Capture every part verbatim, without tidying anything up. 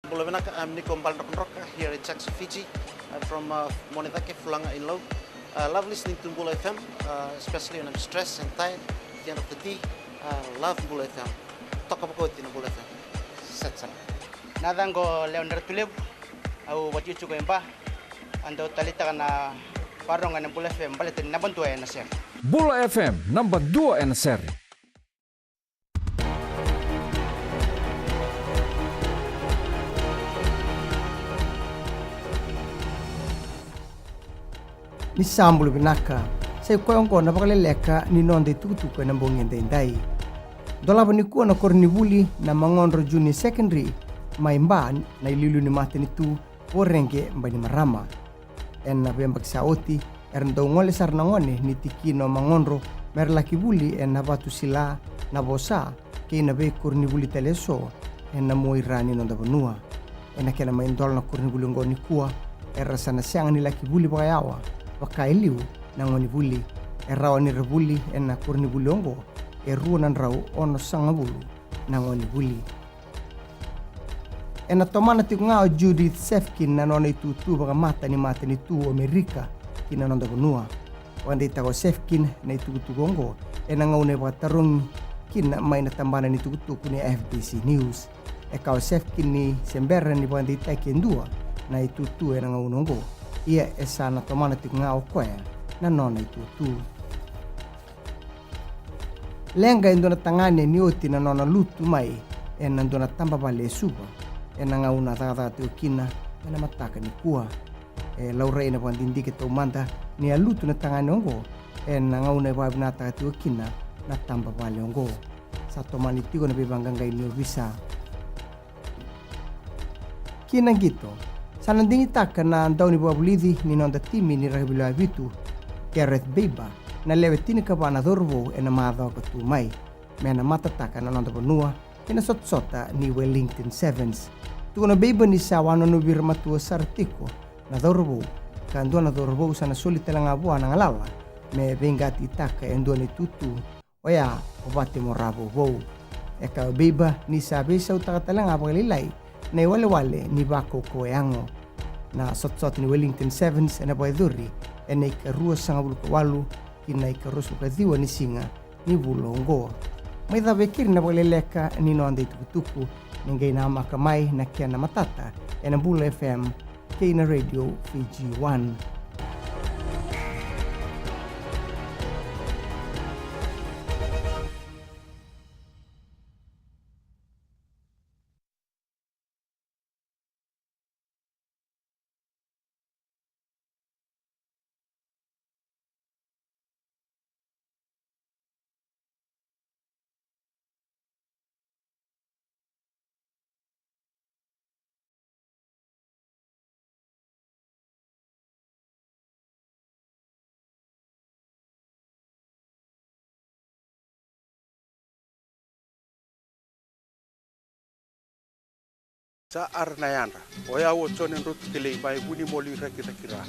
Bula vinaka, I'm Niko Baledrokadroka here in Jackson, Fiji. I'm from uh, Monedake, Fulaga in Lau. Uh, love listening to Bula F M, uh, especially when I'm stressed and tired at the end of the day. Uh, love Bula F M. Toka vakaoti na Bula F M. Set sara. Na yacaqu o Lewa ni Ratulevu, au vakatikotiko e Ba. Au dau taleitaka na vakarorogo ena Bula F M baleta ni naba dua ena sere. Bula F M, naba dua ena sere. Ni sa bula vinaka. Sa i koya oqo na vakaleleka ni noda itukutuku ena bogi edaidai. Dolava nikua na koronivuli na Magodro Junior Secondary mai Ba, na iliuliu ni matanitu Voreqe Bainimarama. Ena veiyabaki sa oti, era dau gole sara na gone ni tikina o Magodro me ra laki vuli ena vatu sila, na vosa, kei na veikoronivuli tale eso ena muaira ni noda vanua. Ena kena mai dola na koronivuli oqo nikua, era sa na sega ni laki vuli vakayawa vaka e liu na gonevuli. E rawa ni ra vuli ena koronivuli oqo e rua na drau onosagavulu na gonevuli. Ena tomana tiko ga o Judith Sefkin na nona itutu vakamata ni matanitu o Amerika ki na noda vanua. Vakadeitaka o Sefkin na itukutuku oqo ena gauna e vakatarogi kina mai na tabana ni tukutuku ni F B C News. E kaya o Sefkin ni se bera ni vakadeitaki e dua na itutu ena gauna oqo, ia e sa na tomana tiko ga o koya na nona itutu. Leqa e dua na tagane ni oti na nona lutu mai ena dua na tabavale e Suva ena gauna a cakacaka tiko kina ena mataka nikua. E laurai ena vakadidike taumada ni a lutu na tagane oqo ena gauna e vakavinakataka tiko kina na tabavale oqo. Sa tomani tiko na veivaqaqai ni ovisa. Ki na qito, sa na digitaka na daunivakavulici ni noda timi ni rakavi lewe vitu, Gareth Baber, na lewe tinikava na cauravou ena macawa ka tu mai, me na matataka na noda vanua kei na sotasota ni Wellington Sevens. Tukuna o Baber ni sa wanonovi ira matua sara tiko na cauravou, ka dua na cauravou sa na soli tale ga vua na galala me veiqatitaka e dua na itutu, oya o Vate Mora Vouvou. E kaya o Baber ni sa veisautaka tale ga vakalailai na iwalewale ni vakaukauwa yago. Na sotasota ni Wellington Sevens ena vakayacori ena ikaruasagavulu ka walu ki na ikaruasagavulu ka ciwa ni siga ni vula oqo. Mai cava e keri na vakaleleka ni noda itukutuku, ni qai namaka mai na kena matata ena Bula F M kei na Radio Fiji One. Sa ara na yadra. O yau o Jone Drotu Kelei mai Vunimoli, Rakiraki, Ra.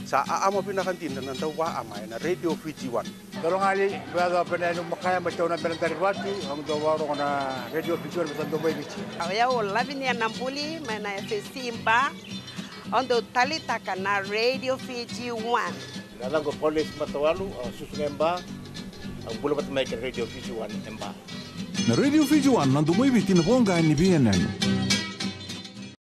Sa aama vinaka dina na dauvaama ena Radio Fiji One. Dolo gali, bea dau pena enu makaya mai tau na bena dari vatu, au dau varogo na Radio Fiji One, bea dau mai Viti. O yau o Lavinia Nabuli mai na F S C Ba, au dau talitaka na Radio Fiji One. Na yacaqu o Paulesi Matawalu, au susu ga e Ba, au bula vata mai kei na Radio Fiji One e Ba. Na Radio Fiji One, na domo i Viti, na voqa ni veiyanuyanu.